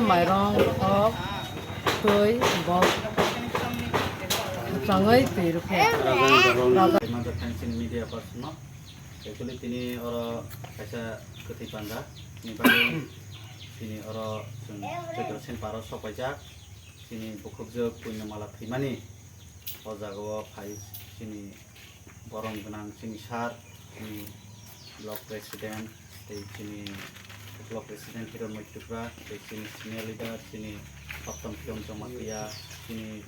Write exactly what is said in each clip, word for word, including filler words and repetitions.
Mairong, khok, twi, bok, changwi twi rwkhe. Raja. Manjak thani chini media person no. Actually, tini oro kaisa kwthwi panda ni bagwi tini oro chwng Chaitya Sen paro sok paijak. Chini bukhukjwk Punyamala thwimani o jagao phai chini borom gwnang chini sir, chini block president, tei chini block president Hiranmoy Tripura, tei chini senior leader chini Saptam Kiron Jamatia, chini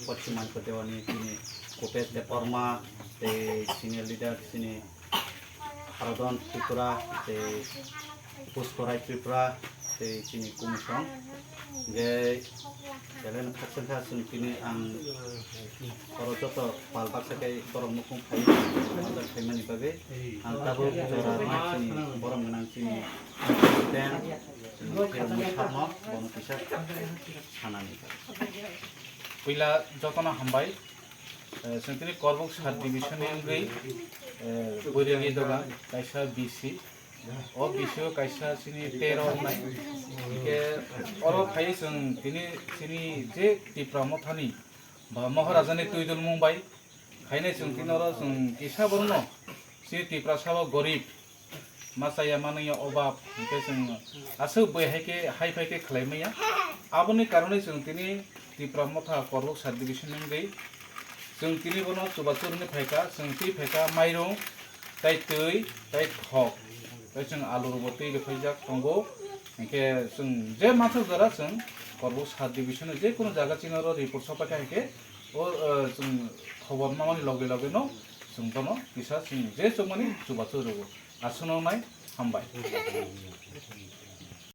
Poschim Manikya Dewani, chini Kupesh Debbarma, tei senior leader chini Haradon Tripura, tei Puskorai Tripura, tei chini Kumisong. Hingke belai no khakchang kha chwng tini ang oro joto pal baksa khe borok mukhung phai manjak phaimani bagwi ang tabuk jora rwna chini borom gwnang chini president chini Khermoi Sarno bono kisa sanani. Puila jotono hambai. Eh, chwng tini Korbuk sub division ni wngwi, eh, Boiregi dogan kaisa B C. O B C o kaisa chini tero wngnai. Hingke oro phai chwng tini chini je Tipra Mothani ba Maharaja ni twi dulmung bai khainai chwng tini oro chwng kisa borokno chini Tiprasa o gorib masa ya manwi ya obab, hingke chwng aswk bai hai khe, hai phai khe khlai maya. Aboni karonwi chwng tini Tipra Motha Korbuk sub division wngwi chwng tini bono chubachu rwni phaikha, chwng twi phaikha mairung, tai twi, tai khok, tai chwng alu rwbo twi rwphaijak tongo. Hingke chwng je masa jora chwng Korbuk sub division je kono jaga chini oro report sopaikha hingke o, eh, chwng khobor mamani loge loge no chwng bono kisa chwng je chukmani chubachu rwo. Aswkno nai hambai.